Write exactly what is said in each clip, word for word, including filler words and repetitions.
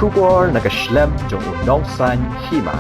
Khubor na ka shlem jong u nongsan hima.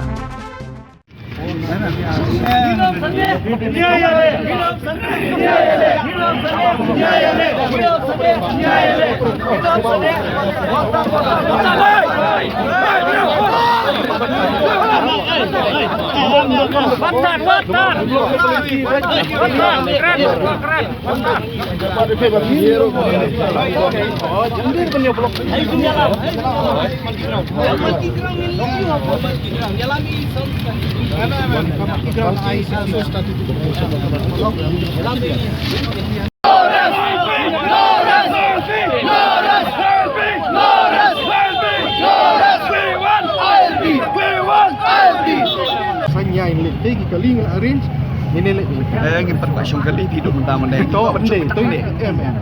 Sa ïa in leh te ki kali ngi la arrange. Ngin leh. Eh, ngin pat ba shong kali phi duk mynta mynta. To, to, to, em, em.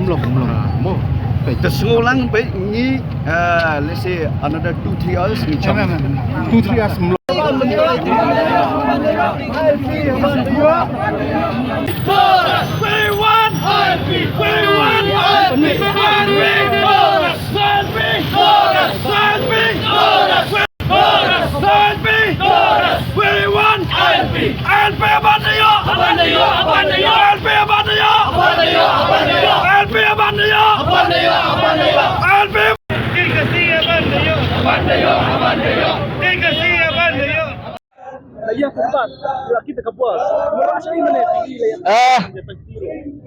Mlong, mlong. Mo. Te sngew lang ba ngi, eh, let's say another two, three hours ngi chong. Em, em, em. Two, three hours mlong. We want I L P! We want I L P! I L P! Boris! I L P! Boris! I L P! Boris! I L P! Boris! We want I L P! I L P ban da ïoh! Ban da ïoh! Ban da ïoh! I L P ban da ïoh! Ban da ïoh! Ban da ïoh! I L P ban da ïoh! Ban da ïoh! Ban da ïoh! I L P! Ki Khasi ban da ïoh! Ban da ïoh! Ban da ïoh! Ki Khasi ban da ïoh! Ah,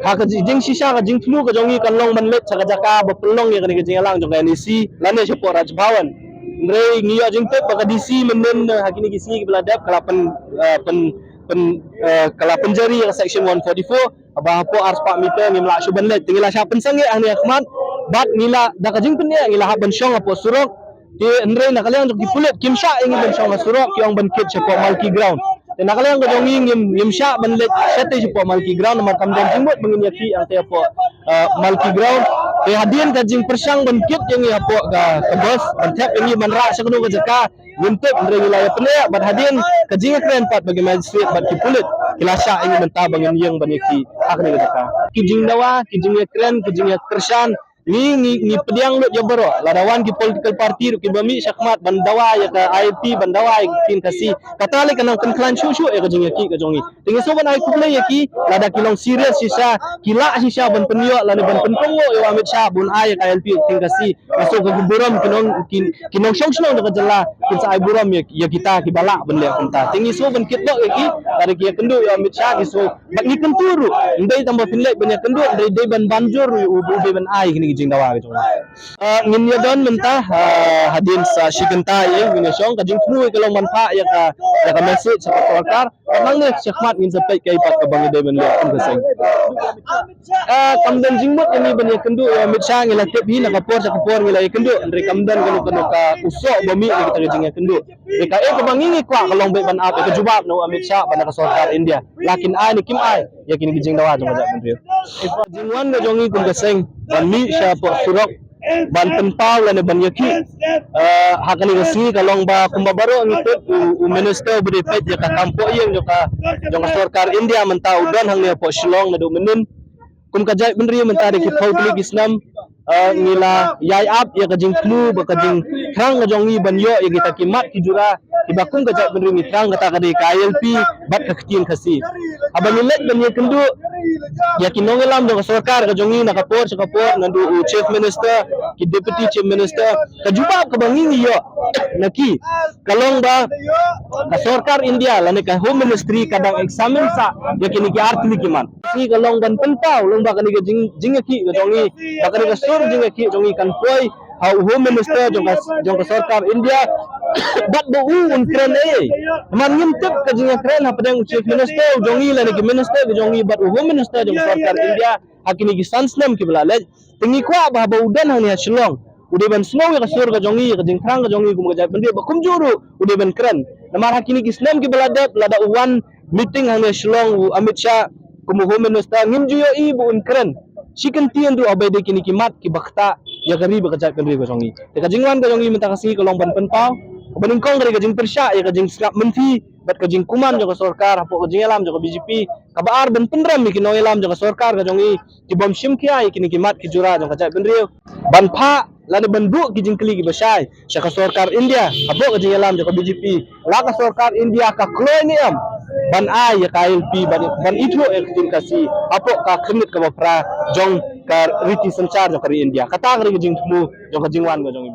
ha ka ji-, jingshisha ka jingthmu ka jong ngi kan long ban leit sha ka jaka ba pynlong ïa kane ka jingïalang jong ka N E C lane shapoh Raj Bhavan. Hynrei ngi ïoh jingtip ba ka D C mynnin, eh, ha kine ki sngi kiba la dep ka la pyn, eh, pyn, pyn, eh, ka la pynjari ïa ka section one forty-four. Haba hapoh arspah meter ngim lah shuh ban leit, te ngi la shah pynsangeh hangne ha khmat bad ngi la, da ka jingpyniaid ngi la hap ban shong hapoh surok. Te hynrei na ka liang jong ki pulit kim shah ïa ngi ban shong ha surok, ki ong ban kit shapoh Malki Ground. Te na ka liang ka jong ngi ngim, ngim shah ban leit shatei shapoh Malki Ground namar kam don jingmut ba ngin ïakhih hangtei hapoh, eh, Malki Ground. Te hadien ka jingpyrshang ban kit ïa ngi hapoh ka, ka bus, ban thep ïa ngi ban rah sha kano ka jaka, ngim tip, hynrei ngi la ïa pynïaid bad hadien ka jingïakren pat bad ki magistrate bad ki pulit ki la shah ïa ngi mynta ba ngin ïeng ban ïakhih ha kane ka jaka. Ki jingdawa, ki jingïakren, ki jingïakyrshan, ngi, ngi, ngi pdiang lut ïa baroh. Lada wan ki political party ruh kiba mih shakhmat ban dawa ïa ka I L P, ban dawa ïa ka ktien Khasi, kata lei ka nang pynkhlaiñ shuh shuh ïa ka jingïakhih ka jong ngi. Te ngi sngewbha ban ai khublei ïa ki, lada ki long serious shisha, ki lah shisha ban pynïoh lane ban pynkohnguh ïa u Amit Shah ba un ai ïa ka I L P ïa ka ktien Khasi. Nga sngew ka burom ki nong, ki, ki nongshong shnong jong ka jylla kin sa ai burom ïa, ïa kita kiba lah ban leh kumta. Te ngi sngew ban kit bok ïa ki, lada ki ïakynduh ïa u Amit Shah ki sngew, bad ngi kyntu ruh, ym dei tang ba phin leit ban ïakynduh, hynrei dei ban ban jur ruh ïa u, u dei ban ai kine ki jingdawa ki jong ngi. Ah, ngin ïa don mynta, ah, hadien sa shi kynta ïa ngin ïa shong, ka jingthmu ka long ban phah ïa ka, ïa ka message sha ka sorkar. Bad nangne shakhmat ngin sa peit kaei pat kaba ngi dei ban leh kum ka seng. Ah, kam don jingmut ïa ngi ban ïakynduh ïa u Amit Shah, ngi la tip hi na ka por sha ka por ngi la ïakynduh, hynrei kam don kano kano ka u soh ba mih na kita ki jingïakynduh. Ïa kaei kaba ngi ngi kwah ka long beit ban ap ïa ka jubab na u Amit Shah bad na ka sorkar India. La kin ai ne kim ai ïa kine ki jingdawa jong ka jaitbynriew. Jingwan ka jong ngi kum ka seng ban mih shapoh surok ban pynpaw lane ban ïakhih. Eh, ha kane ka sngi ka long ba kumba baroh ngi tip u, u minister uba dei peit ïa ka kam pohïing jong ka, jong ka sorkar India mynta u don hangne hapoh Shillong naduh mynnin. Kum ka jaitbynriew mynta da ki phew tylli ki snem, eh, ngi la ïai ap ïa ka jingthmu bad ka jingthrang ka jong ngi ban ïoh ïa kita ki mat ki jura kiba kum ka jaitbynriew ngi thrang, kata ka dei ka I L P bad ka ktien Khasi. Haba ngi leit ban ïakynduh ïa ki nongïalam jong ka sorkar ka jong ngi na ka por sha ka por, naduh u Chief Minister, ki Deputy Chief Minister, ka jubab kaba ngi ngi ïoh na ki ka long ba ka sorkar India lane ka Home Ministry ka dang examine sah ïa kine ki ar tylli ki mat. Ngi ka long ban pynpaw long ba kane ka jing, jingïakhih ka jong ngi, ba kane ka sur jingïakhih jong ngi kan poi ha u Home Minister jong ka, jong ka sorkar India. Bad ba u un kren ei ei. Namar ngim tip ka jingïakren hapdeng u Chief Minister u jong ngi lane ki minister ki jong ngi bad u Home Minister jong ka sorkar India ha kine ki san snem kiba la leit. Te ngi kwah ba haba u don hangne ha Shillong u dei ban sngew ïa ka sur ka jong ngi, ïa ka jingthrang ka jong ngi kum ka jaitbynriew, bad kumjuh ruh u dei ban kren. Namar ha kine ki snem kiba la dep, lada u wan meeting hangne ha Shillong u Amit Shah kum u Home Minister, ngim ju ïohi ba un kren shi kyntien ruh haba ïadei kine ki mat kiba ktah ïa ka ri bad ka jaitbynriew ka jong ngi. Te ka jingwan ka jong ngi mynta ka sngi ka long ban pynpaw, kaba nyngkong ka dei ka jingpyrshah ïa ka jingsngap mynthi bad ka jingkuman jong ka sorkar hapoh ka jingïalam jong ka B J P. Kaba ar, ban pynrem ïa ki nongïalam jong ka sorkar ka jong ngi ki bym shim khia ïa kine ki mat ki jura jong ka jaitbynriew, ban phah lane ban buh ki jingkylli kiba shai sha ka sorkar India hapoh ka jingïalam jong ka B J P, la ka sorkar India ka kloi ne em ban ai ïa ka I L P ban, ban ithuh ïa ka ktien Khasi hapoh ka khyrnit kaba phra jong ka riti synshar jong ka ri India. Kata ka dei ka jingthmu jong ka jingwan ka jong i.